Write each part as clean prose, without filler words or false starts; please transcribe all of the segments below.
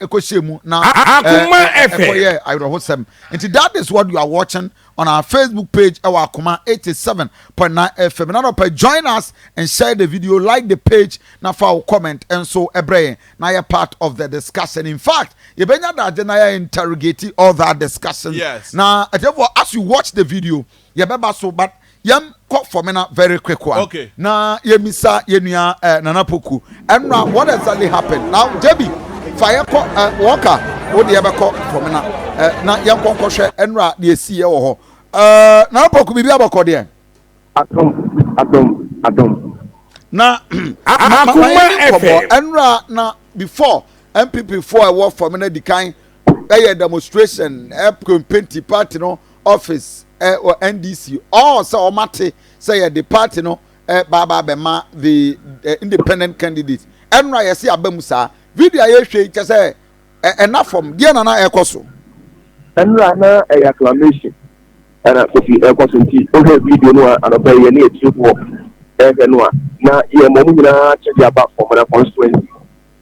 Ɛkɔhyɛ mu na Akoma FM. Ɛkɔyɛ awerɛhosɛm. Nti that is what you are watching on our Facebook page ɛwɔ Akoma 87.9 FM. Na nɔpɛ, join us and share the video, like the page, na fa wo comment nso ɛbrɛ yɛn na yɛ part of the discussion. In fact, yɛbɛnya dagye na yɛ interrogate all that discussion. Na ɛtɛfoɔ, as you watch the video, yɛbɛba so, but yɛn kɔ Fomena very quick one. Na yɛmisa yɛnua Nana Poku ɛnura what exactly happened. Now JB, fa yɛ kɔ wɔka wo deɛ bɛkɔ Fomena na yɛn kɔ nkɔhwɛ ɛnura deɛ esi yɛ wɔ hɔ. Nana Poku, biribi abɔkɔ deɛ? Adom, adom, adom. Na Akoma ma yɛn nkɔmɔ FM. Ɛnura na before NPP foɔ a ɛwɔ Fomena di kan ɛyɛ demonstration, ɛkɔmpenti party no office, ɛ wɔ NDC ɔɔ sɛ ɔmo ate sɛ yɛde party no ɛ baaba abɛma the independent candidate. Ɛnura yɛsi aba mu saa video a yɛhwɛ yi kyɛ sɛ ɛ ɛna fam deɛ nana ɛkɔ so. Ɛnura na ɛyɛ acclamation ɛna Kofi ɛkɔ so. Nti wohwɛ video no a anɔpɛ yɛ ne atiefoɔ ɛhwɛ no a, na yɛ ma ɔmo nyinaa kyɛ de aba Fomena constituency.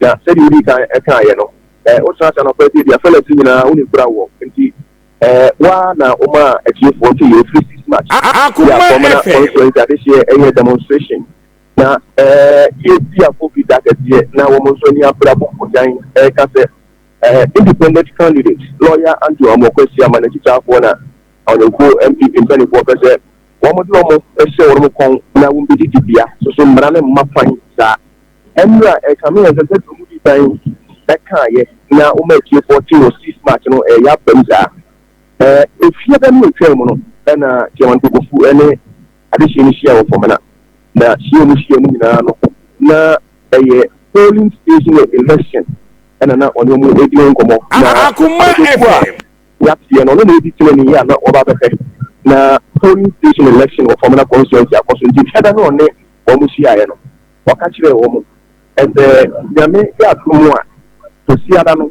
Na sɛdeɛ wodi kan ɛkaeɛ no, wotena ase anɔpɛ sɛ deɛ felix nyinaa wone kura wɔ nti waa na ɔma atiefoɔ nti yɛ firi 6 March yɛ Akoma Fomena FM. constituency adehyeɛ ɛyɛ demonstration na yɛdi afɔ da kɛseɛ na wɔn nso ani abere abɔ dan ɛka sɛ independent candidate Lawyer Andrew Amoako Asiamah n'akyitaafoɔ na ɔnyankuo NPP mpanimfoɔ pɛ sɛ wɔn de wɔn hyɛ wɔn kɔn na wɔn bɛdi dibea soso mmara ne mma kwan saa. Ɛnura ɛkame yɛn sɛ wɔn di kan ɛkaayɛ na wɔn atiefoɔ te wɔ 6 March no ɛyɛ abam saa. Efie bɛ no etwa mu no, ɛna Chairman Kokofu ɛne adehyɛ no hyia wɔ Fomena. Na hyia mu hyia mu nyinaa no, na ɛyɛ polling station election ɛna na ɔne ɔmo edi nkɔmɔ na Akoma Akotoku a FM. Yɛateɛ no, ɔno na edi tena ne yie a na ɔba abɛhwɛ na polling station election wɔ Fomena constituency akɔ so. Nti fɛda na ɔne wɔn hyiaeɛ no, ɔka kyerɛɛ wɔn ɛsɛ Nyame yɛ atom a Tosiada no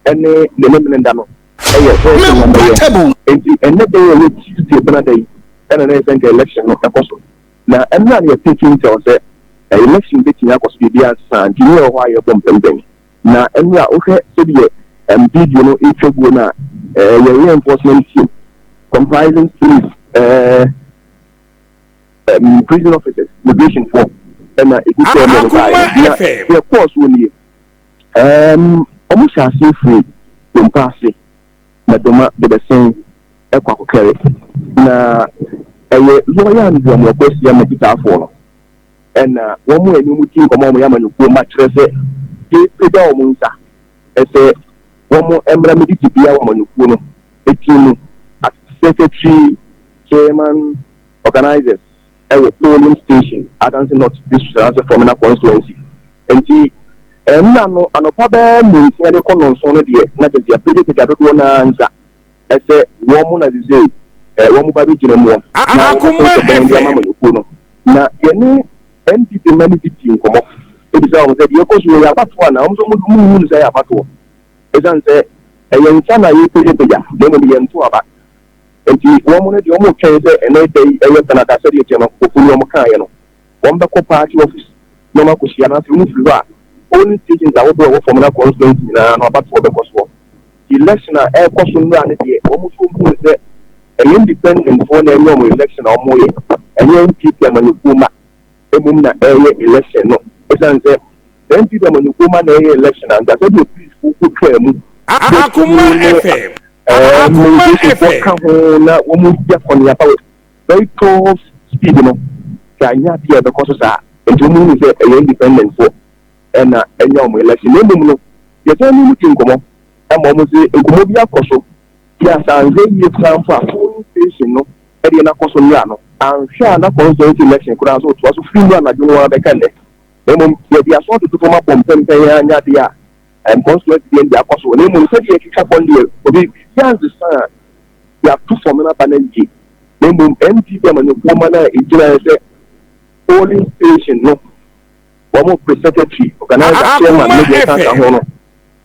ɛne ne memene da no ɛyɛ voting na bɛyɛ. Nti ɛnɛ da yɛ Tuesday bena da yi ɛna na yɛ sɛ nka election no ɛkɔ so. Na ɛnna no yɛ taking tell sɛ election bɛtumi akɔ so, biribi ansa nti ne yɛ wɔ hɔ a yɛbɔ mpɛmpɛn. Na ɛno a wohwɛ sɛdeɛ video no ɛtwa guo no a, yɛyɛ enforcement team comprising police, prison officers, immigration foɔ ɛna ɛgu sɛ ɔmo no Akoma baeɛ na FM. deɛ kɔɔ so nie, ɔmo hyɛ aseɛ firi Dompa ase na Doma de bɛsɛn ɛkɔ akɔkɛre. Na ɛyɛ Lawyer Andrew Amoako Asiamah kitaafoɔ no ɛna wɔn mu anim ti nkɔmɔ a wɔyɛ amanyɔkuo ma kyerɛ sɛ yɛpagya wɔn nsa ɛsɛ wɔn mmra mi didi bia wɔ amanyɔkuo no eti mu as secretary, chairman, organizers ɛwɔ polling station Adansi North District anaasɛ Fomena constituency. Nti ɛnna no anɔpa bɛɛ 6 de kɔ 7 no deɛ, na kyerɛ sɛ yɛapagyapagya dodoɔ naa nsa ɛsɛ wɔn mo na sese wɔn mo ba bi gyina mu na wɔn Akoma bɛsɛ bɛn de ama FM. amanyɔkuo no. Na yɛne NPP mma no bi di nkɔmɔ ebisa wɔn sɛ deɛ ɛkɔ so yɛ abatoɔ ana? Wɔn nso mo mo hu no sɛ ɛyɛ abatoɔ, ɛsiane sɛ ɛyɛ nsa na yɛpagyapagya na mmom yɛn nto aba. Nti wɔn mo no deɛ, wɔn twɛn sɛ ɛnɛ da yi ɛyɛ Canada sɛdeɛ kyɛn kofo ni wɔn kaeɛ no, wɔn bɛkɔ party office na wɔn akɔhyia. Na afei wɔn firi hɔ a, polling stations ahodoɔ a ɛwɔ Fomena constituency nyinaa no, abatoɔ bɛkɔ soɔ. Election a ɛrekɔ so nnura no deɛ, wɔn nso hu sɛ ɛyɛ independent foɔ na ɛnyɛ wɔn election a wɔn yɛ, ɛnyɛ NPP amanyɔkuo ma emom na ɛyɛ election no, ɛsiane sɛ NPP amanyɔkuo ma na ɛyɛ election a nka sɛdeɛ police ko twaa mu Akoma FM. Akoma mmerefoɔ FM. ka ho na wɔn mu di akɔneaba wɔ very tough speed no sɛ anyɛ adeɛ a ɛbɛkɔ so saa. Nti wɔn mu sɛ ɛyɛ independent foɔ ɛna ɛnyɛ wɔn election. Na mmom no, yɛsɛn ne mu di nkɔmɔ ɛma wɔn sɛ nkɔmɔ bi akɔ so bi asanhwɛ yie koraa mpo a, polling station no ɛdeɛ n'akɔ so nnura no anhwɛ a, na constituency election koraa so toa so firi mu anadwo no ara bɛka nnɛ. Na mmom yɛde aso atoto fam abɔ mpɛmpɛn a nyɛ adeɛ a constituency deɛ de akɔ so. Na mmom sɛdeɛ ɛkeka kɔ no deɛ, obi biribiara nsesa a yɛato fam no aba no awie. Na mmom NPP amanyɔkuo ma no a ɛgyina sɛ polling station no wɔn pre secretary, organizer, chairman ne deɛ ɛka ka ho no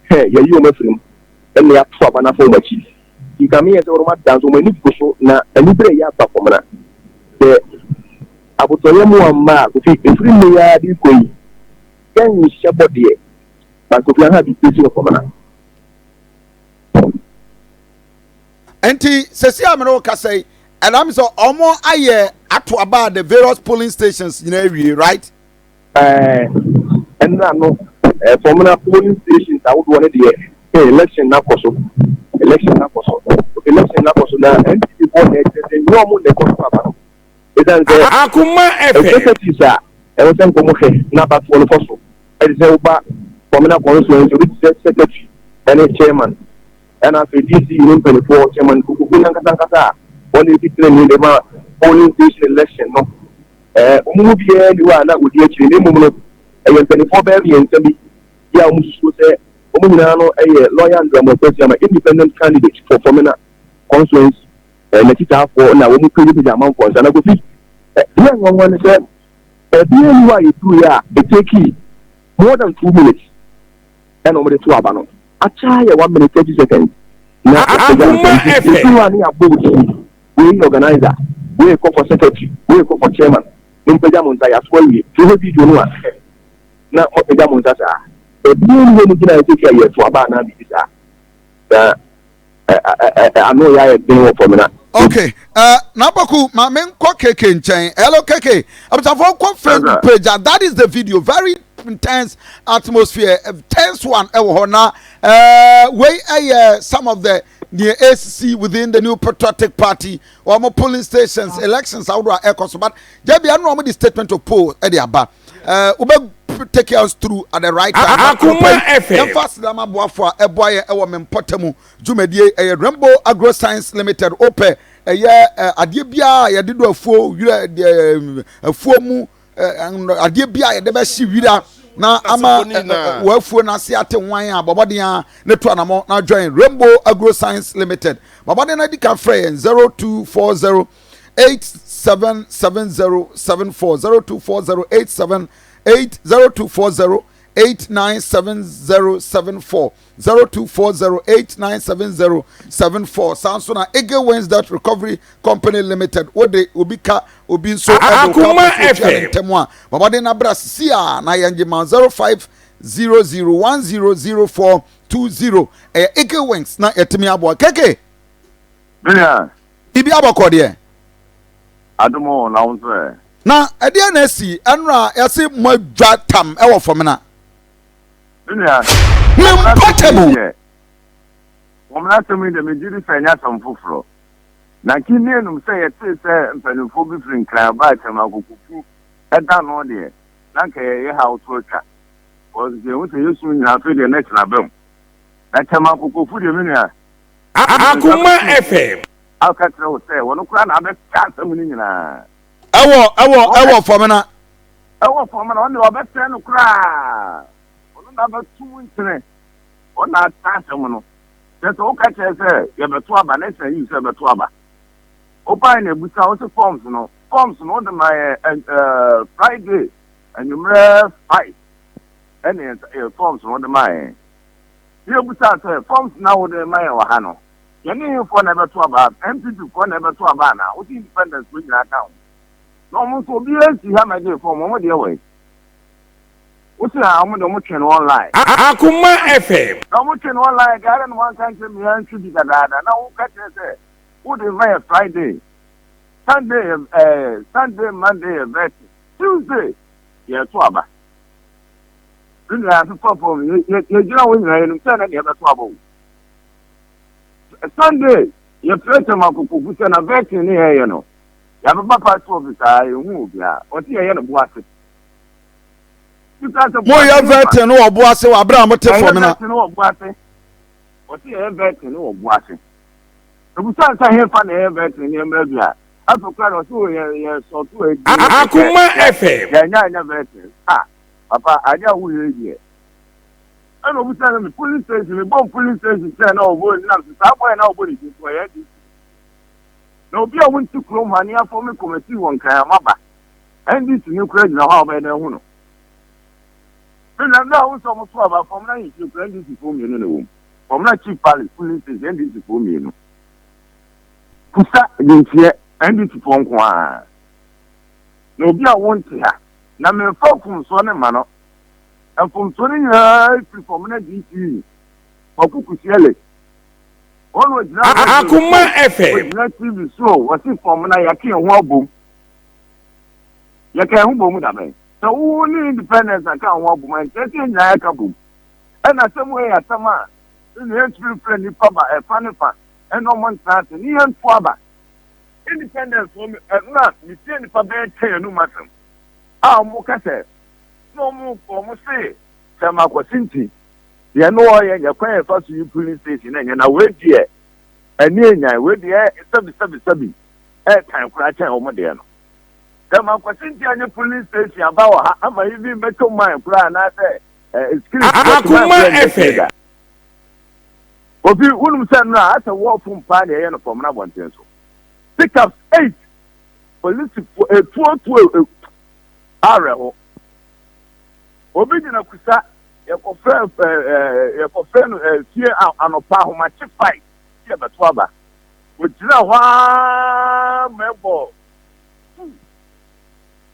hɛ, yɛyi wɔn afiri mu ɛna yɛato aba no afa wɔn akyi. Nka meyɛ sɛ wɔn ada nso wɔn ani gu so na anibere yɛ aba fam na sɛ abotɔyɛ mu amma a, Kofi, efiri nne ya de kɔ yi, yɛnhyɛ bɔ deɛ, but Kofi aha bi besi wɔ fam na. Nti sɛsi a mene wo kasa yi, ɛnam sɛ ɔmo ayɛ ato aba the various polling stations nyinaa awie, right? Ɛɛ, ɛnna no, ɛɛ Fɔmina polling stations ahodoɔ no deɛ, ee election no akɔ so, election no akɔ so, election no akɔ so na NPP foɔ na ɛkyerɛ sɛ nyɛ ɔmo na ɛkɔ so aba no. Ɛsiane sɛ Akoma FM. executives a ɛwɔ sɛ nkɔmɔ hwɛ na abatoɔ no kɔ so, ɛte sɛ woba Fɔmina constituency, obi te sɛ secretary ɛne chairman, ɛna afei DC ne mpanimfoɔ, chairman Kokoku nankasa ankasa a wɔn esi tenenee de ma polling station election no, wɔn mu biara ni hɔ a na wɔdi akyire, na mmom no ɛyɛ mpanimfoɔ bɛyɛ mmiɛnsa bi yi a wɔn susuo sɛ wɔn nyinaa no yɛ lawyer Andrew Amoako-Asiamah, independent candidate for Fomena constituency, n'akyitaafoɔ na wɔn pagyapagya amanfoɔ nsa. Na Kofi, deɛ nwanwa ne sɛ ɛbiara ni hɔ a yɛduru yɛ a ɛtake more than 2 minutes ɛna wɔde to aba no, akyɛ yɛ 1 minute 30 seconds na Akoma ɛpagya FM. nsa. Nti a ne yɛabɔ osi, wei yɛ organizer, wei kɔ for secretary, wei kɔ for chairman, mo mpagya mo nsa, yɛato awie. Tí wohwɛ video no a na moapagya mo nsa saa, ebiara ni hɔ mu gyina ɛsɛ a yɛto aba anaa biribi saa na ɛ ɛ ɛ ano yɛ ayɛ den wɔ fam na. Okay, Nabaku, ma menkɔ KK nkyɛn. Hello KK, abusuafoɔ, kɔ Facebook page ah, that is the video. Very intense atmosphere, tense one ɛwɔ hɔ na wei ɛyɛ some of the nea esisi within the New Patriotic Party wɔn polling stations, elections ahodoɔ a ɛkɔ so. But jabi ano wɔn de statement of poll ɛde aba, wobɛ take us through at the right time. Akoma FM. Yɛmfa asedama aboafo a ɛboa yɛn ɛwɔ me mpɔtam dwumadie. Ɛyɛ Rainbow Agro Science Limited. Wopɛ ɛyɛ adeɛ biara a yɛde do afuo wira deɛ, afuo mu adeɛ biara a yɛde bɛhye wira na ama Asefo no nyinaa. Wɔ afuo no ase ate nwan a, bɔbɔden a ne to anamɔ na join Rainbow Agro Science Limited. Bɔbɔden no adi ka frɛ yɛn 0240 877074, 0240 878 0240 897074, 0240 897074. Saa nso na Eagle Wings Debt Recovery Company Limited, wode obi ka, obi nso ɛde wo ka Akoma pɛ sɛ otua ne FM. ntɛm a, babade na bra sisi a na yɛn gye ma 0500 100420. Ɛyɛ Eagle Wings na yɛtumi aboa keke. Brilliant. Biribi abɔkɔ deɛ. Adomo na wo nso ɛ. Na ɛdeɛ na asi ɛnora yɛse mo adwa tam ɛwɔ fam na Brilliant. Me mpɔtam. Wɔn asɛm yi deɛ, megye di sɛ ɛnyɛ asɛm foforɔ. Na nkinni enum sɛ yɛtee sɛ mpanimfoɔ bi firi Nkran baa Kyɛm Akokofu ɛda no deɛ, na nka yɛyɛ ha woto atwa. Wɔn sɛ yɛhu sɛ yɛsu nyinaa, afei deɛ na kyena bɛm. Na Kyɛm Akokofu deɛ, me nua. Akoma FM. Aka kyerɛ wo sɛ wɔn koraa na abɛka asɛm no nyinaa. Ɛwɔ fam na. Ɛwɔ fam na ɔno deɛ ɔbɛsɛe no koraa. Ɔno na abɛto mu nkyene. Ɔno na aka asɛm no. Kyerɛ sɛ woka kyerɛ sɛ yɛbɛto aba na ɛsɛ yi sɛ yɛbɛto aba. Wobae na ebusa wo sɛ forms no wode ma yɛ Friday anwummerɛ 5 ɛna yɛ forms no wode ma yɛn. Yɛbusa sɛ forms na wode ma yɛn wɔ ha no, yɛne hefoɔ na ɛbɛto aba? NPP foɔ na ɛbɛto aba anaa wote independence foɔ nyinaa ka ho? Na ɔmo nso obiara nsi ha ma gye form. Ɔmo deɛ wɔ yi wosi a ɔmo de ɔmo twɛn online. Akoma FM. Na ɔmo twɛn online deɛ, ara na wɔn anka nkyɛn mmea ntwi bi dadaada na woka kyerɛ sɛ wode ma yɛ Friday, Sunday yɛ Sunday, Monday yɛ vetting, Tuesday yɛto aba. Ne nyinaa fefa fam, yɛgyina hɔ nyinaa yɛnim sɛ ɛnɛ deɛ yɛbɛto aba o. Sunday yɛfrɛ kyɛm akokofu sɛ na vetting ne yɛyɛ no, yɛabɛba party office a yɛhu obiara, ɔte yɛyɛ no bo ase. Moyɛ vetting no wɔ bo ase wɔ abere a mote fam na. Yɛyɛ vetting no wɔ bo ase. Ɔte yɛyɛ vetting no wɔ bo ase. Ebusa nsa hefa na yɛyɛ vetting nneɛma bi a afei kora na ɔsɛ wɔ yɛ sɔɔto adi. Akoma FM. Yɛnyɛ anyɛ vetting a papa ade a woyɛ deɛ, ɛna obusa sɛ me polling station, me bɔ polling station kyerɛ na ɔbɔ nam so saa bɔyɛ na ɔbɔ ne din so ɔyɛ NDC na obi a wonte kurom ha ne afɔ me committee wɔ Nkran ama ba NDC ne kura gyina hɔ a ɔbɛyɛ dɛ ho no na na ahu sɛ ɔmo so aba fam na yɛ kura NDC foɔ mmienu na wɔm fam na Chief Palace polling station, NDC foɔ mmienu, Kusa Denkyerɛ, NDC foɔ nko ara. Na obi a wonte ha na memfa mfomsoɔ ne ma no, mfomsoɔ no nyinaa firi fam na DCE Kwaku Kusiele. Wɔn ogyina radio Akoma so, FM. ogyina TV so, wɔsi fam na yɛka yɛn ho abom. Yɛka yɛn ho bom da bɛn? Sɛ wo ne independence aka ho abom a, nkyerɛ sɛ yɛn nyinaa yɛka bom. Ɛna asɛm wei yɛ asɛm a ɛna yɛntumi mfrɛ nnipa ba ɛfa ne fa ɛna ɔmo ntena ase ne yɛnto aba. Independence wɔ ɛno a metie nnipa bɛyɛ 10 anum asɛm a ɔmo ka sɛ na ɔmo se sɛ makɔse nti deɛ no ɔyɛ nyɛ kwan yɛfa so yi polling station na nyɛ na wei deɛ ɛne enyan wei deɛ sɛbi sɛbi sɛbi ɛɛtan koraa kyɛn ɔmo deɛ no. Sɛ makɔse nti anyɛ polling station aba wɔ ha ama even bɛtɔ man koraa anaasɛ screen Akoma FM. Obi wonum sɛ no a asɛ wɔɔfo mpaa na ɛyɛ no fam na abɔnten so pickups 8 polisifo etuotuo awerɛho. Obi gyina kusa yɛkɔfrɛ yɛkɔfrɛ no fie anɔpa ahomakye 5 yɛbɛto aba. Ogyina hɔ ara ma ɛbɔ 2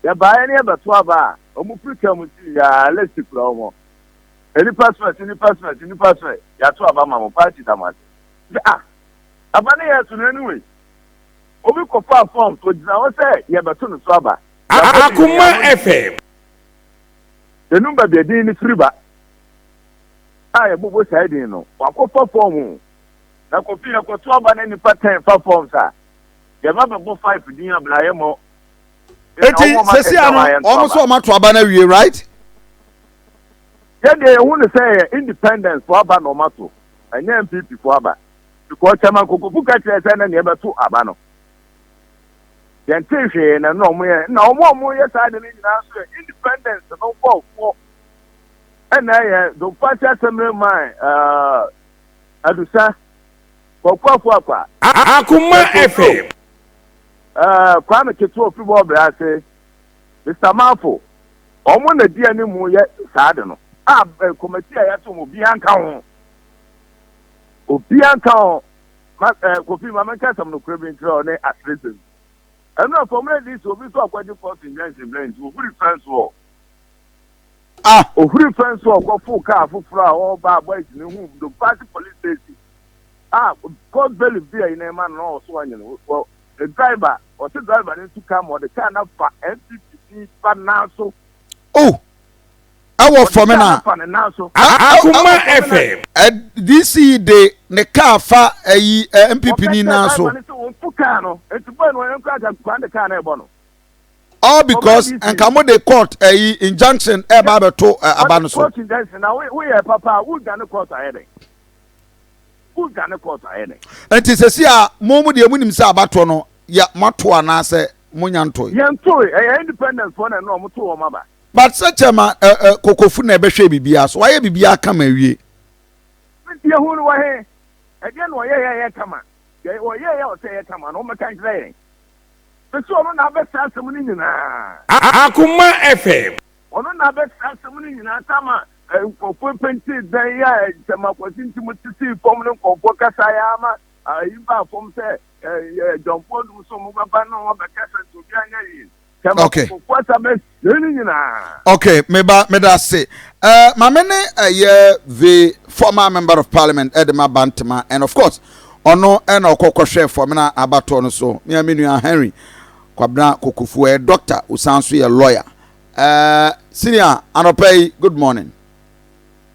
yɛbaeɛ ne yɛbɛto aba a ɔmo firi kaa mu si yaa list kura wɔn. Nipa so ɛsi nipa so ɛsi nipa so yɛato aba ma mo party da mo ase. Sɛ ah aba ne yɛ so no anyway. Obi kɔfa form so ogyina hɔ sɛ yɛbɛto no so aba. Akoma FM. Enum baabi edin ne firi ba a yɛbobɔ saa edin no wakɔfa form o. Na Kofi yɛkɔto aba ne nipa 10 fa forms a yɛba bɛbɔ 5 din abla yɛ mɔ. Eti sɛsi ano wɔn nso wɔn ato aba no awie, right? Yɛdeɛ yɛhu no sɛ yɛ independence fo aba na wɔn ato, ɛnyɛ NPP fo aba, because Chairman Kokofu ka kyerɛ sɛ na nea ɛbɛto aba no yɛnte hwee na na wɔn yɛ na wɔn a wɔn yɛ saa de no nyinaa nso yɛ independence no nkɔɔfoɔ ɛna ɛyɛ Domfasi Assembly man Adusa Kwaku Afuakwa Akoma FM. Kwame Ketewa ofiri bɔɔbrɛ ase, Mr Mafo, wɔn na di anim yɛ saa de no a kɔmɛti a yɛato mu obiara nka ho, obiara nka ho. Ma Kofi ma menka asɛm no kora bi nkyerɛ ɔ ne aseresɛm. Ɛno a fam no di sɛ obi nso akɔgye court injunction brɛ nti ohuri fɛn so ɔ. Ah. Ohuri fɛn so ɔkɔfo kaa foforɔ a ɔreba a boys ne hu Domfase police station a court bailiff bi a yi na ɛma no na ɔso ɔnye no wɔ the driver ɔse driver no ntu kaa ma ɔde kaa no afa NPP ni ba nan so. Oh, ɛwɔ Ɔde fam kaa no na afa ne nan so. Akoma FM. DC de ne kaa fa ɛyi NPP Wɔka ni kyerɛ nan so. driver no sɛ ɔntu kaa no nti boy no ɔyɛ nkura ka kwan de kaa no ɛbɔ no. All because Ɔbɛn DC. nka mo de court ɛyi injunction ɛba abɛto aba no Ɔde so. court injunction na woyɛ papa a wodwane court ayɛ dɛn? Wodwane court ayɛ dɛn? Nti sɛsi a mo deɛ mo nim sɛ abatoɔ no yɛ mo ato anaasɛ mo nya ntoe? Yɛntoe, ɛyɛ independence foɔ na ɛno ɔmo to wɔn aba. But sɛ kyɛma ɛ ɛ Kokofu na ɛbɛhwɛ biribiara so wayɛ biribiara kama awie. Nti yɛhu no wɔ he? Ɛdeɛ na ɔyɛ yɛ yɛ kama. Deɛ ɔyɛ yɛ ɔsɛ yɛ kama no ɔmmɛka nkyerɛ yɛn. Mese ɔno na abɛsɛ asɛm no nyinaa. Akoma FM. Ɔno na abɛsɛ asɛm no nyinaa sɛ ama nkurɔfoɔ pɛntee dan yi a ntɛmakwasi nti mo sisii fam no nkurɔfoɔ kasa yɛ ama ayi baa fam sɛ John Paul dum so mo bɛba no wɔbɛkasa nti obi anyɛ yie. Okay. Tɛmakofoɔ asa bɛsɛ no nyinaa. Okay, meba meda ase. Maame ne ɛyɛ the former member of parliament ɛde ma Bantama, and of course ɔno ɛna ɔkɔ kɔhwɛ fɔmina abatoɔ no so. Mea me nua Henry Kwabena Kokofu ɛyɛ doctor, osan so yɛ lawyer. Senior anɔpa yi, good morning.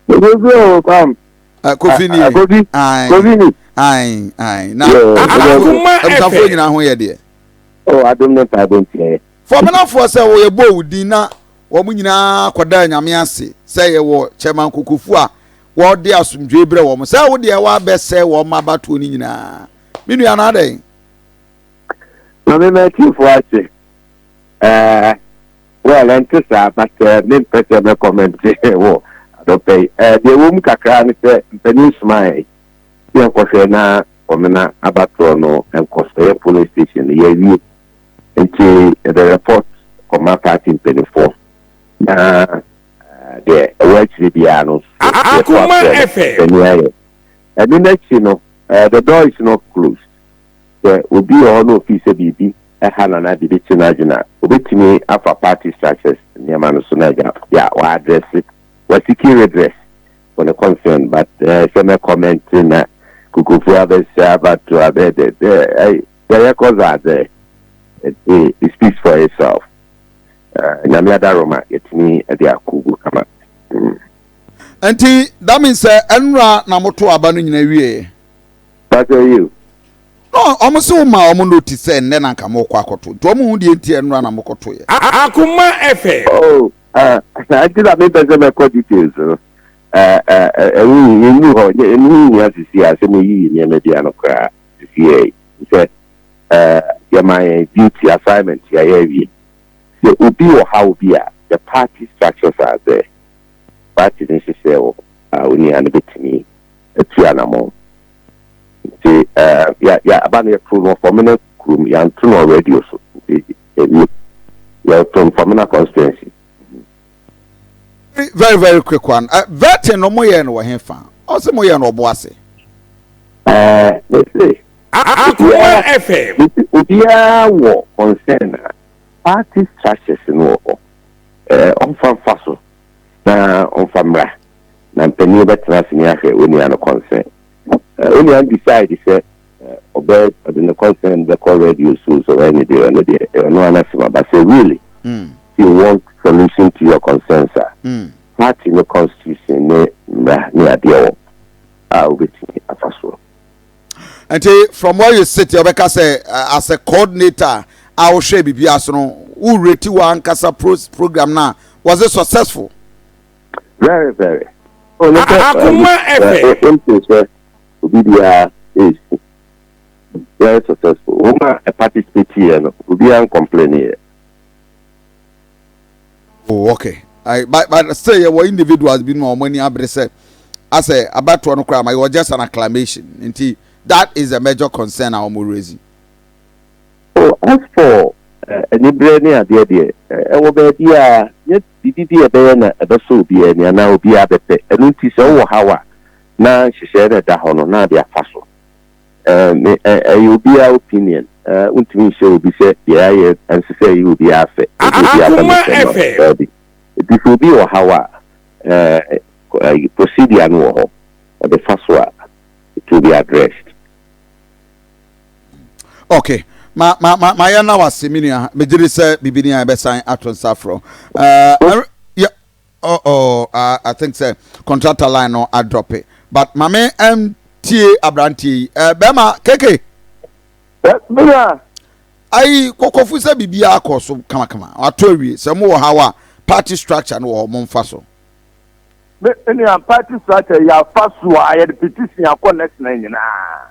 Kofi o kwam. Kofi ni. Kofi. Kofi ni. Ayi ayi na Akoma abusuafoɔ FM. nyinaa ho yɛ deɛ. O adum ne mpaebɔ ntiɛ. Fɔminafoɔ sɛ wɔyɛ bɔ owu din na wɔn nyinaa kɔda Nyame ase sɛ yɛwɔ Chairman Kokofu a wɔde asomdwoe brɛ wɔn sɛ wo deɛ wabɛsɛ wɔn abatoɔ no nyinaa, me nua no adɛn? Maame mɛtifoɔ ase. Well, ɛnte saa, but mempɛ sɛ mɛ comment wɔ adɔpɛ yi. Deɛ ɛwɔ mu kakra ne sɛ mpanin somaa yɛn sɛ yɛnkɔhwɛ na Fɔmina abatoɔ no nkɔ so, ɛyɛ polling station no yɛawie nti yɛde report kɔma party mpanimfoɔ na deɛ ɛwɔ akyire biara no nso yɛto Akoma abrɛ no FM. mpanin ayɛ. Ɛno n'akyi no the door is not closed. Sɛ obi wɔ hɔ na ofii sɛ biribi ɛha no anaa biribi kye n'adwene a, obetumi afa party structures nneɛma no so na agya ya wa address wa seeking redress for the concern, but sɛ mɛ comment na Kokofu abɛhyɛ abato abɛyɛ dɛ dɛ ɛy yɛyɛ kɔdza adze nti it speaks for itself. Eh, Nyame adaroma yɛtumi de akɔ gu kama. Nti that means sɛ ɛnora na moto aba no nyina wieɛ? Pastor you. No, ɔmo se wo ma ɔmo notice sɛ nnɛ na nka mokɔ akɔto nti ɔmo hu deɛ nti ɛnora na mokɔto yɛ. Akoma FM. Oh, ah, nti na mepɛ sɛ mɛkɔ details no. Eh, eh, eh, ɛho yɛnnu hɔ, ɛho nhia sisi a sɛ meyiyi nneɛma bi ano koraa sisi yɛ sɛ eh, yɛma yɛn duty assignment yɛayɛ awie. Sɛ obi wɔ haw bi a, the party structures are there. Party no nhyehyɛɛ wɔ hɔ a onua no bɛtumi atu anamɔn. Nti eh, yɛ, yɛ, aba no yɛtoo no wɔ Fɔmena kurom, yɛanto no wɔ radio so. Nti ɛwie, yɛto no Fɔmena constituency. Very very quick one. Vetting no mo yɛ no wɔ he fa? Ɔse mo yɛ no ɔbo ase. Eh, mese, Akoma FM. Mese obiara wɔ concern a party structures no wɔ hɔ. Eh, ɔmfa mfa so na ɔmfa mmra na mpanin bɛtena ase ne ahwɛ onua no concern. Eh, onua no decide sɛ eh, ɔbɛ ɔde ne concern bɛkɔ radio so sɛ ɔyɛ ne deɛ ɔno deɛ ɔno ara n'asɛm aba sɛ really mm. if you want solution to your concerns a mm. party no constitution ne mmara ne adeɛ wɔ a wobɛtumi afa soɔ. Nti from where you sit yɛbɛka sɛ as a coordinator a wohwɛ biribi so no wo rate w'ankasa program no a was it successful? Very very. Oh, no, Akoma FM. sɛ obi biara ɛɛsi very successful. Wɔn a participate yɛ no obiara ncomplain yɛ. Oh, okay. I, but still, yɛwɔ individuals bi no a wɔn ani abere sɛ asɛ abatoɔ no koraa ma yɛwɔ just an acclamation nti that is a major concern a wɔn raise. Oh, as for aniberɛ ne adeɛ deɛ, ɛwɔ baabi a nyɛ biribi bi a ɛbɛyɛ na ɛbɛsɔ obiara ani anaa obiara bɛpɛ. Ɛno nti sɛ wowɔ haw a, na nhyehyɛeɛ no a ɛda hɔ no na ade afa so. Me, ɛyɛ obiara opinion. Wontumi nhyɛ obi sɛ deɛ ayɛ ɛnsɛ sɛ ɛyɛ obiara fɛ, ɛde obiara ba Akoma ne nsam FM. Daabi. Nti sɛ obi wɔ haw a, procedure no wɔ hɔ, ɔde fa so a, it will be addressed. Okay. Ma ma ma ma yɛn na wase me nua. Megye di sɛ biribi ni a yɛbɛsan ato nsa afrɛ. Uh, yeah, oh, oh, I think sɛ contractor line no adrɔpe. But ma me tie aberanteɛ yi. Bɛrima keke. Bɛrima. Ayi kɔkɔfo sɛ biribi akɔ so kamakama. Wato awie. Sɛ mo wɔ ha wa party structure no wɔ hɔ mo mfa so. Me nua party structure yɛ afa so a yɛde petition akɔ national nyinaa.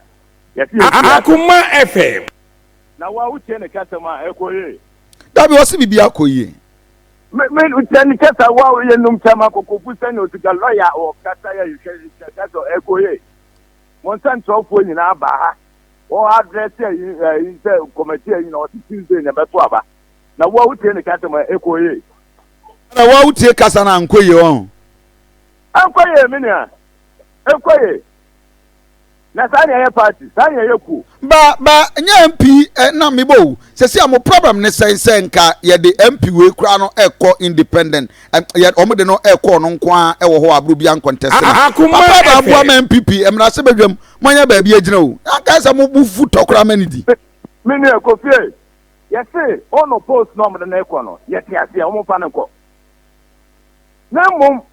Yɛte yɛ fie asɛm. Akoma FM. Na wo a wotie ne kasa mu a, ɛkɔ yie. Dabi, ɔse biribi akɔ yie. Me me wotie ne kasa wo a woyɛ num kyɛm akɔkɔfu sɛnea osika lɔya ɔkasa yɛ hwɛ kasa ɛkɔ yie. Mo nsɛnkyerɛwfoɔ nyinaa baa ha. Wɔ address ayi ayi sɛ committee ayi na ɔse Tuesday na ɛbɛto aba. Na wo a wotie ne kasa mu a, ɛkɔ yie. Na wo a wotie kasa no ankɔ yie ɔho. Ɛnkɔ yie me nua. Ɛnkɔ yie. Na saa na yɛyɛ party, saa na yɛyɛ kuo. Ba ba nyɛ MP eh, na mebɔ o. Sɛsi a mo problem ne sɛn sɛ nka yɛde MP wei koraa no ɛkɔ independent eh, yɛ wɔn de no ɛkɔ ɔno nko ara ɛwɔ hɔ aburo bi ankɔntɛste na. Akoma Papa ba aboa FM. ma NPP mmarahyɛ badwam moanya baabi agyina o. Anka sɛ mo bo fu tɔ koraa ma ne di. Me nua Kofi ei, yɛse ɔno post na wɔde no rekɔ no, yɛte aseɛ, wɔmfa no nkɔ. Na mmom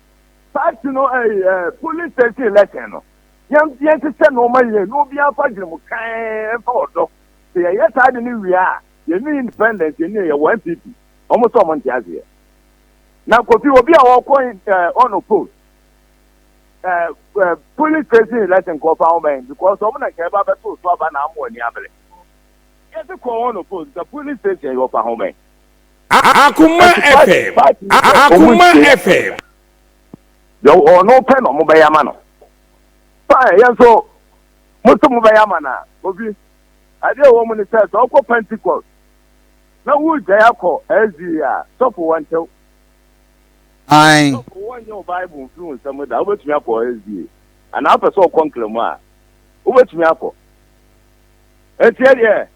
party no ɛyi eh, polling station election no, Yɛn yɛnhyehyɛ nneɛma yie na obiara mfa adwene mu kann mfa ɔdɔ. Sɛ yɛyɛ saa de no wie a, yɛnni independence, yɛnni yɛwɔ NPP. Wɔn sɛ wɔn nte aseɛ. Na Kofi, obi a ɔkɔ eh, unopposed eh, eh, polling station election kɔ fa ho bɛn because wɔn na nka ɛba bɛto so aba na ama wɔn ani abere. Yɛsi kɔ unopposed nka polling station yɛ ɔfa ho bɛn. Akoma Nti party FM. party no sɛ wɔn Akoma ntie FM. deɛ ɔno pɛ na wɔn bɛyɛ ama no. Fine, yɛn nso, mo nso mobɛyɛ ama no a, Kofi, adeɛ a ɛwɔ mu ne sɛ, sɛ wokɔ Pentecost na woregyae akɔ SDA a, sɔfo wɔntew. Ae. Sɔfo wɔnyɛ wo Bible mfiri wo nsam da, wobɛtumi akɔ SDA. Anaa wopɛ sɛ wokɔ Nkramu a, wobɛtumi akɔ. Enti ɛdeɛ,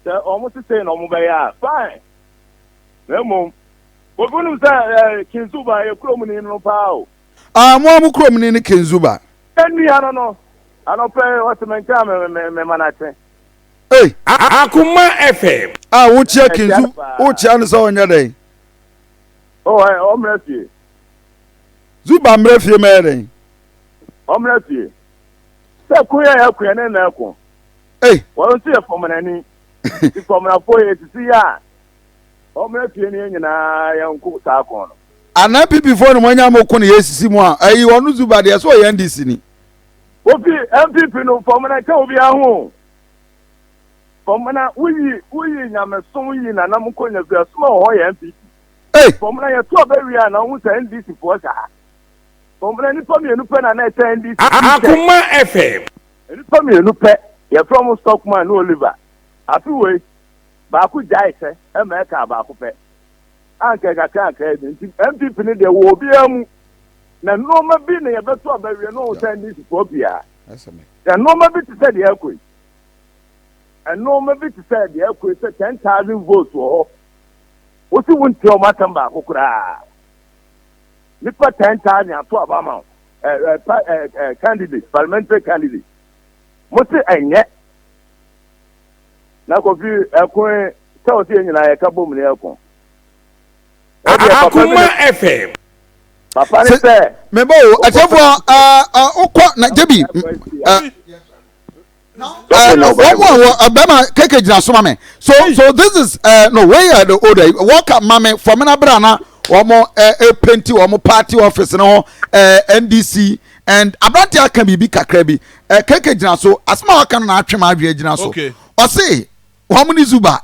sɛ wɔn sesei na wɔbɛyɛ a, fine. Na mmom, Kofi wonim sɛ eh, Kinzuba yɛ kurom ni no paa o. Ah, mo a mo kurom ni ne Kenzuba. Yɛn nua no no. Anɔpa yi ɔse me nkyɛn a me me ma no akye. Ei! Akoma FM. A wokyia Kinzu wokyia no sɛ ɔnyɛ dɛn? Oh, ɛ ɔmmra fie. Zuba mmra fie mɛyɛ dɛn? Ɔmmra fie. Sɛ ko yɛ ɛko yɛ ne na ɛko. Ei! Wɔn nso yɛ fɔmnani. Ti fɔmnafoɔ yɛ sisi yɛ a ɔmmra fie ne yɛn nyinaa yɛnko saa ko no. Ana NPP foɔ na mo anya mo ko na yɛsisi mo a ɛyi ɔno Zuba deɛ sɛ ɔyɛ NDC ni. Kofi NPP no fɔmna nka obiara ho o. Fɔmna woyi woyi nyamesom yi nanam nkonya fi ɛsom a wɔ hɔ yɛ NPP. Ei! Fɔmna yɛto aba wie a na wohu sɛ NDC foɔ hyɛ ha. Fɔmna nnipa mmienu pɛ na na ɛhyɛ NDC t-shirt. Akoma FM. Nnipa mmienu pɛ, yɛfrɛ wɔn Stockman ne Oliver. Afe wei, baako gyae hyɛ ɛma ɛkaa baako pɛ. Anka kakra anka ɛbi nti NPP no deɛ wɔ obiara mu. Na nnoɔma bi na yɛbɛto aba wie no wohu sɛ NDC foɔ biara. Na nnoɔma bi te sɛ deɛ ɛkɔ yi. Nnoɔma bi te sɛ deɛ ɛkɔ yi sɛ 10,000 votes wɔ hɔ. Wosi wontie wɔn asɛm baako koraa. Nipa 10,000 ato aba ama wo. Ɛ ɛ pa ɛ ɛ candidate, parliamentary candidate. Mo se ɛnyɛ. Na Kofi ɛko yi sɛ ɔsi yɛn nyinaa yɛka bom ne ɛko. Ɛdeɛ papa bi Akoma FM. Papa ne sɛ. Meba o, atiefoɔ wokɔ na gyebi. Wɔn a wɔ bɛrima keke gyina so ma me. So so this is uh, no wey yɛ the old wɔka ma me fɔmina bere na wɔn ɛpenti wɔn party office no ho NDC and aberante aka biribi kakra bi keke gyina so asɛm a waka no na atwe ma adwene gyina so. Ɔse wɔn ne Zuba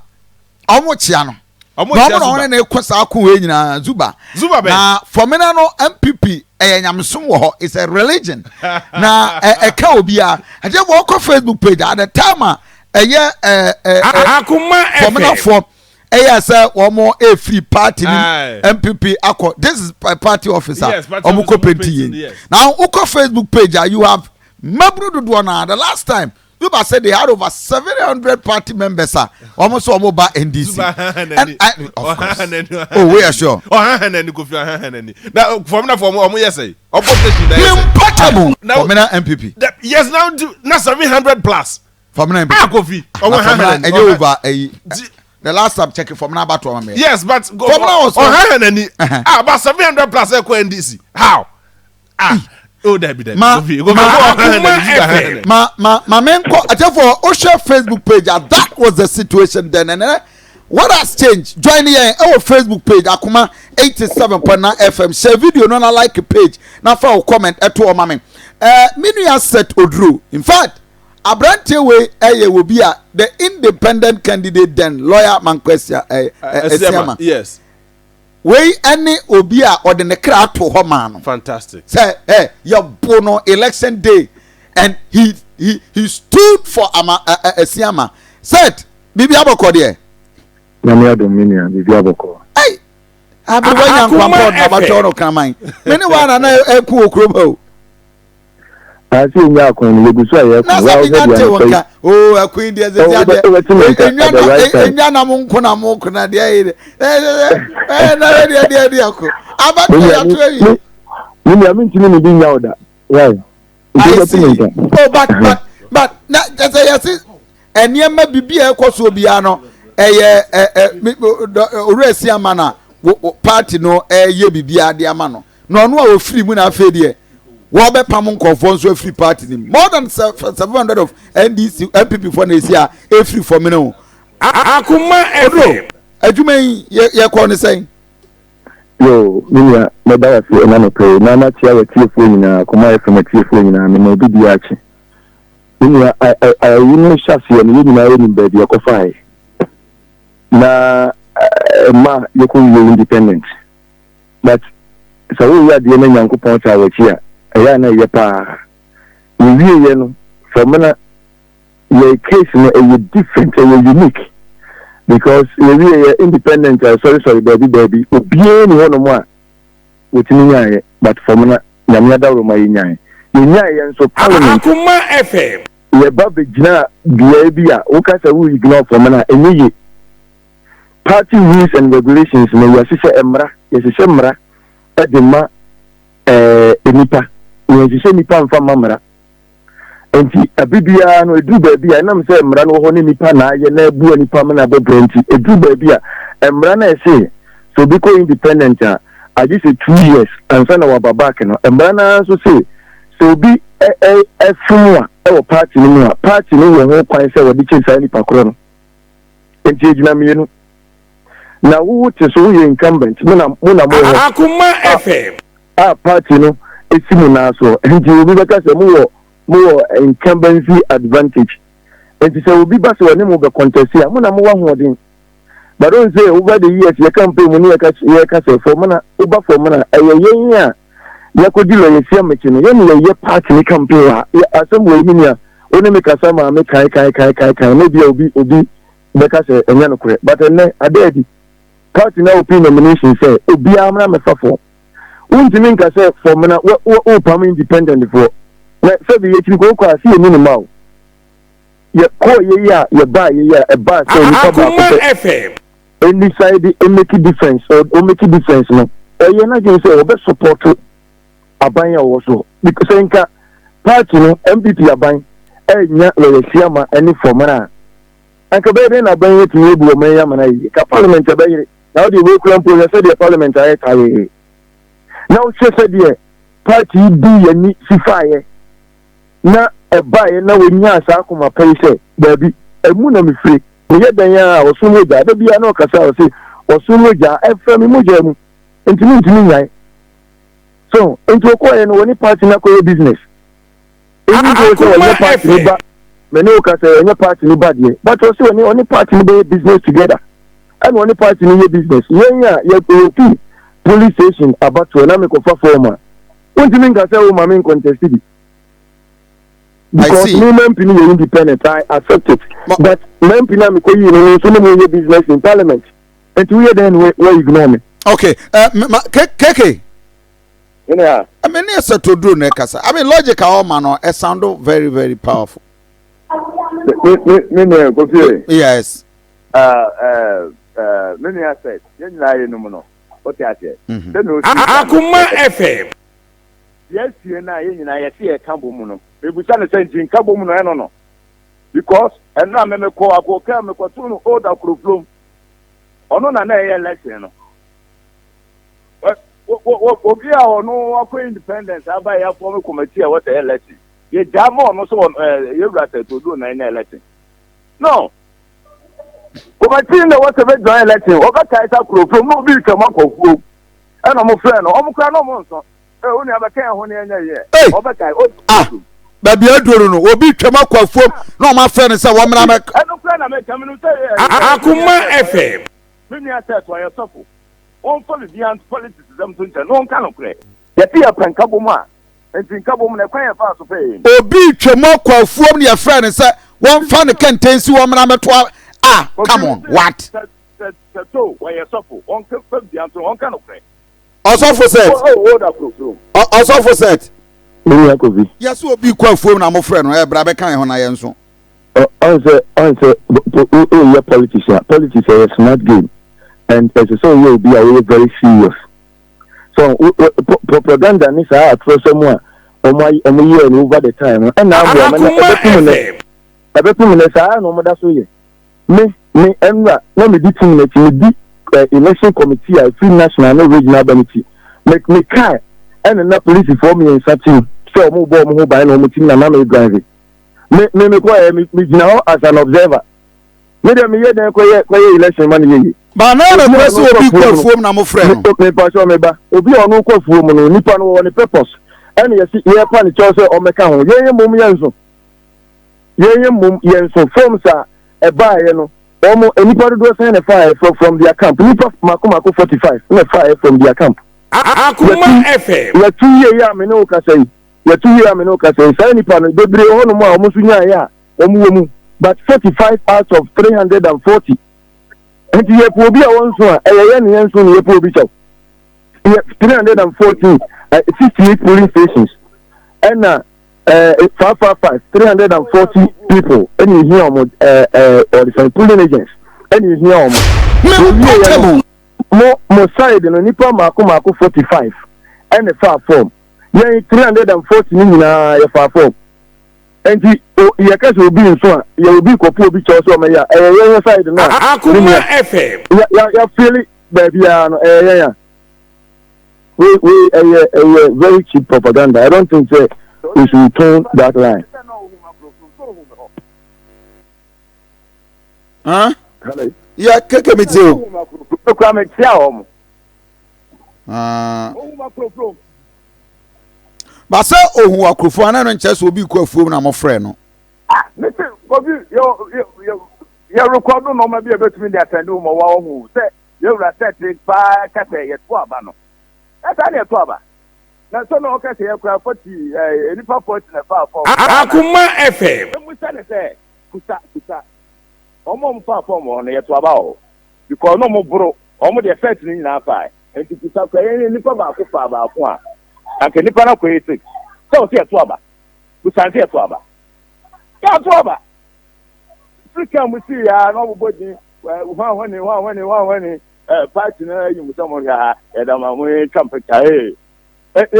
wɔn kyea no. Ɔmo Na kyia ɔmo na Zuba. ɔne ne kɔ saa ko wei nyinaa Zuba. Zuba bɛn? Na Fɔmina no NPP ɛyɛ nyamesom wɔ hɔ it's a religion na ɛka obiara. Ɛkyɛ fɔ ɔkɔ Facebook page at the time a ɛyɛ ɛ ɛ ɛ Akoma FM. Fɔminafoɔ ɛyɛ sɛ wɔn efiri party nim Aye. NPP akɔ this is party office a Yes, party wɔn office, kɔ ɔmo penti painting, yɛn. yes. Now wokɔ Facebook page a you have mmabunu dodoɔ naa the last time Zuba said they had over 700 party members a wɔn nso wɔn ba NDC. Zuba ahaha And n'ani. I, of course. Ɔhaha n'ani. Oh, we are sure. Ɔhaha n'ani Kofi ɔhaha n'ani. Na fɔm na fɔm ɔmo yɛ sɛ. Ɔbɔ station na yɛ sɛ. Impossible. Now- Fɔmina NPP. Yes now na 700 plus. Fɔmina NPP. Ah Kofi. Ɔmo Na haha Fɔmina n'ani. ɛnyɛ Ɔha- over ɛyi. Di- The last time check Fɔmina abato ɔmo mɛ. Yes but. Fɔmina was. Ɔhaha n'ani. Uh-huh. Ah about 700 plus ɛkɔ NDC. How? Ah. Oh dabi dabi. Ma- Kofi Kofi ma- ɔhaha n'ani. Akoma Zuba haha FM. n'ani. Ma ma me nkɔ atɛfo wohwɛ Facebook page a that was the situation then and then what has changed join yɛn ɛwɔ Facebook page Akoma 87.9 FM share video no na like page na fa wo comment ɛto ɔma me ɛɛ me nua set oduro in fact aberanteɛ wei ɛyɛ wɔ bi a the independent candidate then lawyer Mankwasia ɛɛ Asiama Yes. Wei ne obi a ɔde ne kra to hɔ maa no. Fantastic. Sɛ ɛ yɛbo no election day and he he he stood for ama ɛ ɛ Asiama. Seth, biribi abɔkɔ deɛ? Nyame adom me nua, biribi abɔkɔ. Ei, aberewa nya nkwampɔ ɔde abatwɛ no kraman. Me ne wa na na ɛko wɔ kurom ha o. Ase enya akon no yɛgu so a yɛko. Na sɛ menya nte wo nka. Oo ɛko yi deɛ sɛ adeɛ. Enwa na enwa na mo nko na mo nko na deɛ yi de. Ɛɛ na deɛ deɛ deɛ ko. Abato yɛ ato awie. Me nua me ntumi ne bi nya wo da. Why? I see. Oh but but but na kyɛ sɛ yɛse nneɛma bibi a ɛkɔ soɔ biara no ɛyɛ ɛ ɛ owura si ama na party no ɛyɛ bibi ade ama no. Na ɔno a ɔfiri mu na afei deɛ wɔbɛpam nkurɔfoɔ nso afiri party no mu. More than 700 of NDC, NPP foɔ na ɛsi a ɛfiri fam no. Akoma Oduro, FM. adwuma yi yɛkɔɔ ne sɛn? Yo, me nua, mɛda wo ase ɛna anɔpa yi, na makyia w'atiefoɔ nyinaa, Akoma FM atiefoɔ nyinaa, mema obi biara akye. Me nua, ayi no hyɛ aseɛ no, yɛn nyinaa yɛnim baabi ɛkɔfaeɛ, na ɛma yɛkɔwie independent. But sɛ woreyɛ adeɛ na Nyankopɔn taa w'akyi a, ɛyɛ a na ɛyɛ paa. Yɛwieɛ no, Fɔmena, yɛ case no ɛyɛ different, ɛyɛ unique. Because yɛwieɛ independent a ɛsɔresɔre baabi baabi, obiara nni hɔnom a wɔtumi nyaeɛ, but Fɔmena, Nyame adaworoma yɛnyaeɛ. Yɛnyaeɛ nso, Parliament, Akoma FM. yɛba bɛgyinaa beaeɛ bi a woka sɛ wo ignore Fɔmena a, ɛnyɛ yie. Party rules and regulations no yɛhyehyɛ mmara, yɛhyehyɛ mmara de ma ɛɛ nnipa, na yɛnhyehyɛ nnipa mfa mma mmara. Nti abe biara no ɛduru baabi a ɛnam sɛ mmara no wɔ hɔ ne nipa na ayɛ na abua nipa mena bɛbrɛ nti ɛduru baabi a mmara no a ɛse sɛ obi kɔ independent a agye sɛ 2 years ansa na waba back no, mmara no ara nso se sɛ obi ɛfom a ɛwɔ party no mu a, party no wɔ ho kwan sɛ wɔde kyɛ saa nipa korɔ no. Nti egyina mmienu na wowo te so woyɛ incumbent, mo na mo na mo wɔ hɔ. Akoma FM. A party no esi mo nan so, nti obi bɛka sɛ mo wɔ incumbency advantage. Nti sɛ obi ba sɛ ɔne mo bɛ contest a, mo na mo wɔ ahoɔden. But don say over the years yɛ campaign mu ne yɛka sɛ Fomena woba Fomena, ɛyɛ yɛn a yɛkɔdi lɔyɛ si amekyi no, yɛn yɛyɛ party ne campaign a asɛm wɔ yi nua wo ne me kasa maame kan kan kan kan kan na bi a obi bɛka sɛ ɛnyɛ nokorɛ, but ɛnɛ ada adi party na open nomination sɛ obiara mmra mɛfa fɔ. Wontumi nka sɛ Fomena wopam independent foɔ na sɛbi yɛkyiri kɔkɔ a sɛ yɛni ne ma o yɛkɔɔ yɛyi a yɛbaa yɛyi a ɛbaa sɛ nipa baako pɛ ɛndecide ɛmake difference or ɔmake difference no, ɔyɛ n'adwene sɛ ɔbɛ support aban a ɔwɔ so, because sɛ nka party no NPP aban ɛnya lɔyɛ siama ɛne Fomena a, anka bɛyɛ dɛn na aban yi atumi abu ɔman yi amana yie ka parliament ɛbɛyere na wode wei kura mpo hwɛ sɛdeɛ parliament ayɛ tayee na wohwɛ sɛdeɛ party yi di yɛni si faeɛ na ɛbaeɛ na wɔnyaa saa akoma pa yi sɛ baabi ɛmu na mefire meyɛ dan a ɔso mogya da biara na ɔkasa a ɔse ɔso mogya ɛfra me mogya mu nti mentumi nyae so. Nti ɔkɔɔyɛ no wɔne party no akɔyɛ business even though sɛ ɔnyɛ party no ba, mɛ ne woka sɛ ɔnyɛ party no ba deɛ, but ɔsɛ ɔne party no bɛyɛ business together, ɛna ɔne party no yɛ business. Yɛn a yɛfi police station abatoɔ na mekɔfa form a, wontumi nka sɛ wo ma me ncontest bi because me MP no yɛ independent, I accept it, but MP na mekɔ yi no nso ne mo yɛ business in parliament, nti woyɛ dɛn na wo ignore me? Okay, ma keke. I mean, ne sɛ toduro na ɛkasa. I mean, logic a ɔma no ɛ sound very very powerful. Me nua Kofi. Yes. Me nua sɛ yɛn nyinaa yɛ num no, o te aseɛ. Sɛnea osi Akoma FM. Yɛasie no a yɛn nyinaa yɛse yɛka bɔ mu no, mebusa no sɛ nti nka bɔ mu no ɛno no, because ɛno a memekɔ akɔka mekɔto no old Akuroflom, ɔno na na ɛyɛ election no. Obi a ɔno akɔ independence aba yɛ afɔm committee a wɔsɛ election, yɛgyaa ma ɔno sɛ yɛwura sɛ todo na ɛnyɛ election no committee na wɔsɛ bɛ join election. Ɔbɛkae sɛ Akuroflom na obi twam akɔ fuom ɛna ɔmo frɛ no, ɔmo kora na ɔmo nsɔ ɛ wo nua bɛka ɛho ne ɛnyɛ yɛ ɔbɛkae o. Ah, baabi aduro no, obi twam akɔ afuom na ɔmo afrɛ no sɛ wɔmmra mɛ. Ɛno kora na mɛka menu sɛ Akoma FM. Me nua sɛ to ɔyɛ sɔfo, wɔmfa biribiara politics sɛm to nkyɛn na ɔnka nokorɛ. Yɛte yɛ pɛ nkabom a, nti nkabom no ɛkwan yɛ faa so pɛ yɛ. Obi twam akɔ afuom ne yɛfrɛ no sɛ wɔmfa ne kɛntɛn si wɔmmra mɛto a, come on, what? Sɛ to wɔyɛ sɔfo, wɔnka fa biribiara nto, wɔnka nokorɛ. Ɔsɔfo set, ɔsɔfo set. Me nua Kofi. Yɛsɛ obi kɔ afuom na mofrɛ no ɛ bra bɛka yɛn ho na yɛn nso. Ɔn sɛ woyɛ politics a, politics ɛyɛ smart game and ɛsɛ sɛ woyɛ obi a woyɛ very serious. So propaganda ne saa atorɔsɛm a ɔmo yɛɛ no over the time no ɛna aboa ma na ɛbɛpem nɛ, ɛbɛpem nɛ saa na ɔmo da so yɛ. Me nwura na me di team n'akyi, me di election committee a efiri national ne regional ba n'akyi. Me car ɛna na polisifoɔ mmiɛnsa team sɛ ɔmo bɔ ɔmo ho ban na ɔmo team na me drive. Me kɔ yɛ me gyina hɔ as an observer. Me deɛ me yɛ dɛn kɔyɛ election ma no yɛ yie. Ba na yɛrɛ kura sɛ obi kɔ afuom na mo frɛ no. Me pa sɛ me ba obi a ɔno kɔ afuom no, nipa no wɔ ne purpose ɛna yɛsi yɛpa ne kyɛw sɛ ɔmɛka ho. Yɛn yɛ mom yɛn nso yɛn yɛ mom yɛn nso forms a ɛbaayɛ no, wɔn nipa dodoɔ sɛn na ɛfaayɛ from their camp? Nipa mako mako 45 na ɛfaayɛ from their camp. Akoma FM. Yɛtu yie yɛ a me ne wo kasa yi, yɛtu yie a me ne wo kasa yi, saa nipa no bebree wɔ hɔnom a wɔn nso nyaayɛ a wɔn wɔ mu, but 45 out of 340. Nti yɛpɛ obi a wɔn nso a ɛyɛ yɛn ne yɛn nso ne yɛpɛ obi kyɛw yɛ 314, 68 polling stations ɛna 555, 340 people ɛna ehia wɔn, ɛɛ ɛɛ ɔde polling agents ɛna ehia wɔn. Wɔwie yɛ no, mo side no nipa mako mako 45 ɛna fa form, yɛn 340 ne nyinaa yɛ fa form. Nti o yɛka sɛ obi nso a yɛ obi kɔpo obi kyɛw sɛ ɔmɛyɛ a ɛyɛ yɛn yɛ side no a ne Akoma nua FM. ya ya yɛafeeli baabiara no ɛyɛ yɛn a wei wei ɛyɛ ɛyɛ very cheap propaganda I don't think sɛ we should tone that line. Huh? Yɛ keke mi ti o. Kura mi tia wɔn. Ah. Ba sɛ ohun akurofo anan no nkyɛn sɛ obi kɔ afuom na mofrɛ no. Ah, ne se obi yɛ yɛ yɛ rekɔdo nneɛma bi a ebetumi de asɛnde wɔn wɔ wɔn ho sɛ yɛwura sɛte paa kɛsɛ yɛto aba no. Ɛsaa na yɛto aba. Na sɛ na ɔka sɛ yɛkura 40 ɛɛ nipa 40 na ɛfaa fɔm. Akoma FM. Emusa ne sɛ kusa kusa wɔn a wɔn faa fɔm wɔ hɔ no yɛto aba wɔ hɔ because na wɔn boro wɔn deɛ sɛte no nyinaa faa nti kusa kura yɛn nipa baako faa baako a anka nipa no akɔ yɛ six sɛ ɔsɛ yɛto aba kusa nso yɛto aba yɛato aba firi kan mu sii ya na ɔbobɔ din hwan hɔne hwan hɔne hwan hɔne ɛɛ party no ayi mu sɛ mo hwɛ ha yɛda ma mo twa mpɛkya ee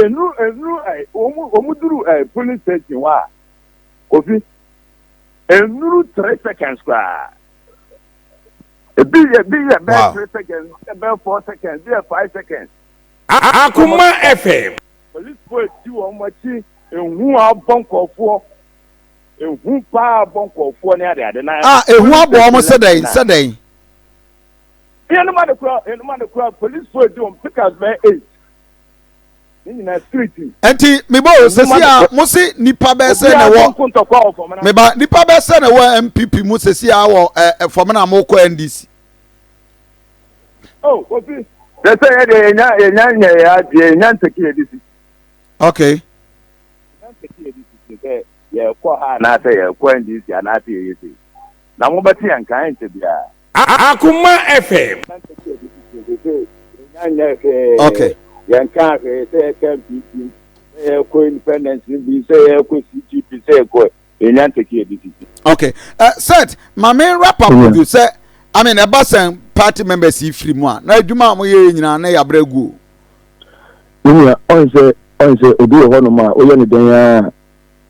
enu enu ɛ wɔn wɔn duru ɛ polling station hɔ a kofi enuru 3 seconds koraa ebi yɛ bɛɛ 3 seconds bɛɛ 4 seconds bi yɛ 5 seconds. Akoma FM. Polisifoɔ edi wɔn akyi, ehu abɔ nkɔfoɔ, ehu paa abɔ nkɔfoɔ ne ade ade na. Ah, ehu abɔ wɔn sɛ dɛn sɛ dɛn? Yɛnum ade kura, yɛnum ade kura, polisifoɔ edi wɔn pickups bɛyɛ eight ne nyinaa security. Nti mebo sisi a mo se nipa bɛɛ sɛ na ɛwɔ meba nipa bɛɛ sɛ na ɛwɔ NPP mu sisi a wɔ ɛ fam na mo kɔ NDC. Oh, Kofi. Sɛ sɛ yɛ deɛ yɛnya yɛnya nyɛ yɛ adeɛ yɛnya ntɛki yɛ de si. Yɛnya ntɛki yɛ de si sɛ yɛkɔ ha anaasɛ yɛkɔ NDC anaasɛ yɛyɛ sei na mo bɛte yɛn kan nkyɛ biara. Akoma FM. Yɛnya ntɛki yɛ de si sɛ yɛnya nyɛ hwee. Yɛnka hwee sɛ yɛka NPP, sɛ yɛkɔ independence no bi, sɛ yɛkɔ CGP, sɛ yɛkɔ, yɛnya ntɛki yɛ de si. Okay, Seth, maame wrap up with you sɛ, I mean, ɛba sɛn party members yi firi mu a na adwuma a moyɛ nyinaa na yɛabrɛ gu o. Me nua, ɔn sɛ obi wɔ hɔnom a woyɛ ne dɛn a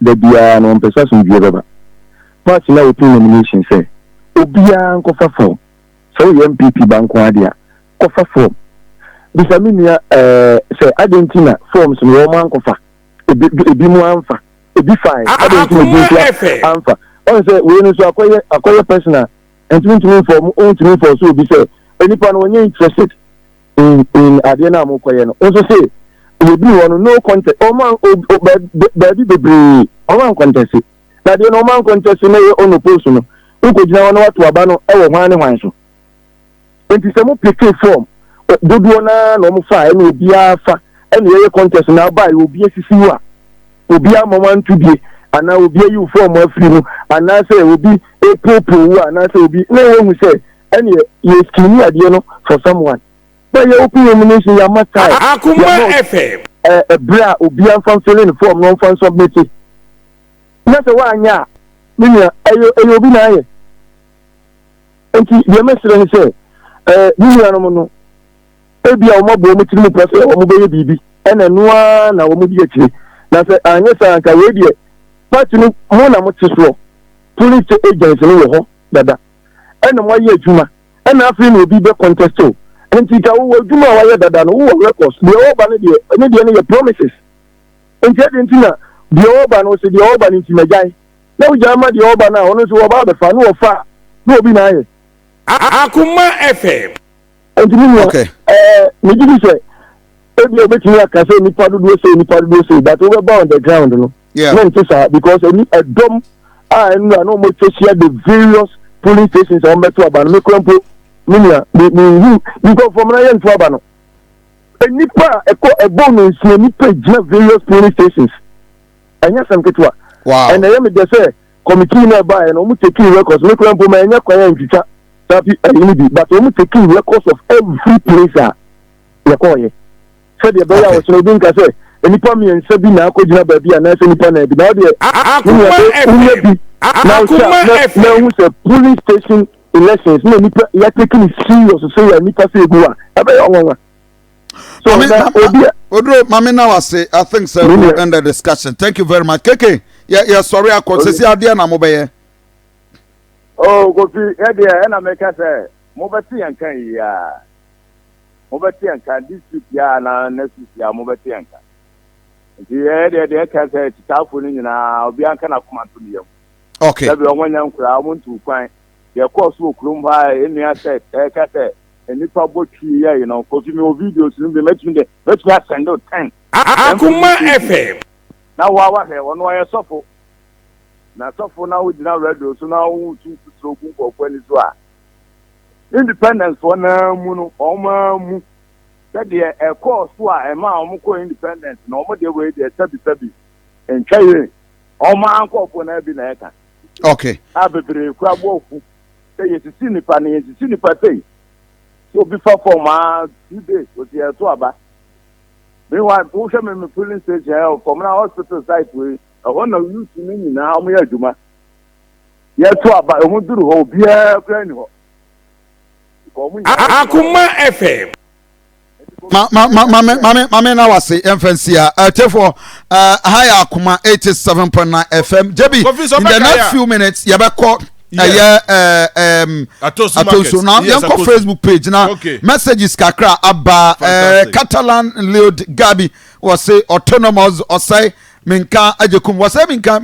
da biara no ɔmpɛ sɛ asomdwie bɛba. Party no a open nomination sɛ obiara nkɔfa form, sɛ woyɛ NPP ba nko ade a kɔfa form. Bisa me nua sɛ adɛn nti na forms no wɔn ankɔfa, ebi ebi mu amfa, ebi fae, adɛn nti na ebi Akoma nso FM. amfa? Ɔn sɛ wei no nso akɔyɛ personal, ntumi ntumi nfɔ ntumi nfɔ so obi sɛ nipa no wɔnyɛ interested in adeɛ no a mokɔyɛ no nso sɛ yɛduru hɔ no, no contest. Ɔma baabi bebree ɔma ncontest na adeɛ no ɔma ncontest na ɛyɛ ɔno post no wokɔgyina hɔ na wato aba no ɛwɔ hwan ne hwan so. Nti sɛ mo pick form dodoɔ naa na ɔmo fa ɛna obiara fa ɛna yɛyɛ contest na aba yɛ obi asisi hɔ a obi ama wɔn anto bie anaa obi ayi wo form afiri mu anaasɛ obi epoopoo wo anaasɛ obi na ehu sɛ ɛna yɛ skinny adeɛ no for someone na yɛ open nomination yɛ ama time. Akoma yɛ FM. Ɛbrɛ a obiara nfa nfill ne form na ɔnfa nsubmit na sɛ woanyɛ a, me nua, ɛyɛ obi na ayɛ. Nti deɛ mɛsrɛ ne sɛ me nuanom no ebi a wɔn abɔ wɔn tiri mu pɛ sɛ wɔn bɛyɛ biribi ɛna ɛno ara na wɔn di akyire na sɛ anyɛ saa nka wei deɛ party no mo na mo te soɔ, police agents no wɔ hɔ dada ɛna mo ayɛ adwuma ɛna afei na obi bɛ contest o. Nti ka wowɔ adwuma a wayɛ dada no, wowɔ records. Deɛ ɔreba no deɛ ne deɛ no yɛ promises. Nti ɛde nti na deɛ ɔreba no sɛ deɛ ɔreba no nti magyae na wogyae ma deɛ ɔreba no a ɔno nso wɔba abɛfa na wɔfa a na obi na ayɛ. Akoma FM. Nti mi nua, megye di sɛ ebi a obetumi aka sɛ nipa dodoɔ sei, nipa dodoɔ sei, but wobɛba on the ground no ne nte saa because ɛni ɛdɔm a ɛnura na wɔn atwa ahyia the various polling stations a wɔn bɛto aba no. Mekura mpo, me nua, me me nhu because fɔm na yɛ nto aba no, nipa a ɛkɔ ɛbɔ no nsia nipa gyina various polling stations, ɛnyɛ asɛm ketewa. Ɛna ɛyɛ mi dɛ sɛ committee na ɛbaeɛ no wɔn taking records. Mekura mpo ma ɛnyɛ kwan a ntwitwa saa pi ɛyi no bi, but wɔn taking records of every place a yɛkɔɔyɛ sɛdeɛ ɛbɛyɛ a wɔkyerɛ obi nka sɛ nipa mmiɛnsa bi na akɔgyina baabi anaasɛ nipa nan bi na ɔdeɛ Akoma wonya FM. bi na wohyɛ Akoma a na FM. ehu sɛ polling station elections na nipa yɛtake ne serious sɛ yɛ nipa sɛ egu a ɛbɛyɛ ɔnwanwa so Mame, na obi a Oduro, Mame now I say, I think so. Mimi. We'll end the discussion. Thank you very much. KK, Yɛsɔre akɔ sɛsi adeɛ na mobɛyɛ. Oh, Kofi, yɛ deɛ ɛna meka sɛ mobɛte yɛn nka yi a, mobɛte yɛn nka this week yi a na next week yi a, mobɛte yɛn nka. Nti yɛ deɛ ɛka sɛ kyitaafo no nyinaa, obiara nka n'akoma nto ne yam. Sɛbi ɔmo nyɛ nkoraa, ɔmo ntu kwan. Deɛ kɔɔ so wɔ kurom hɔ a, ɛnua sɛ ɛka sɛ nnipa bɔ twi yɛ yi no, Kofi, mi wɔ videos no bi, mɛtumi de mɛtumi asend o 10. Akoma FM. Na wa wahwɛ, ɔno ɔyɛ sɔfo, na sɔfo na wogyina radio so na wotu mfuturo gu nkurɔfoɔ ani so a, independence foɔ naa mu no, wɔn ara mu sɛdeɛ ɛkɔɔ so a ɛma wɔn kɔ independence na wɔn deɛ, wei deɛ, sɛbi sɛbi, ntwa yie, wɔn ara nkurɔfoɔ naa bi na ɛka a bebree kura bɔ ofu sɛ yɛsisi nipa no, yɛsisi nipa sei sɛ obi fa fam a 2 days osi yɛto aba. Meanwhile, wohwɛ me polling station ɛ fam na hospital site wei, ɛhɔ na youth no nyinaa wɔn yɛ adwuma. Yɛto aba, ɛho duru hɔ, obiara kura ni hɔ. Wɔn nyinaa Akoma FM. Ma ma ma ma ma ma me na wase yɛmfa nsi ha. Ɛtɛfoɔ, ha yɛ Akoma 87.9 FM. Jebi, in the next few minutes yɛbɛkɔ ɛyɛ Atosu. Atonso na yɛnkɔ Facebook page na messages kakra aba. Catalan Leod Gabi wɔse autonomous ɔsɛe menka agyekum wɔsɛe menka.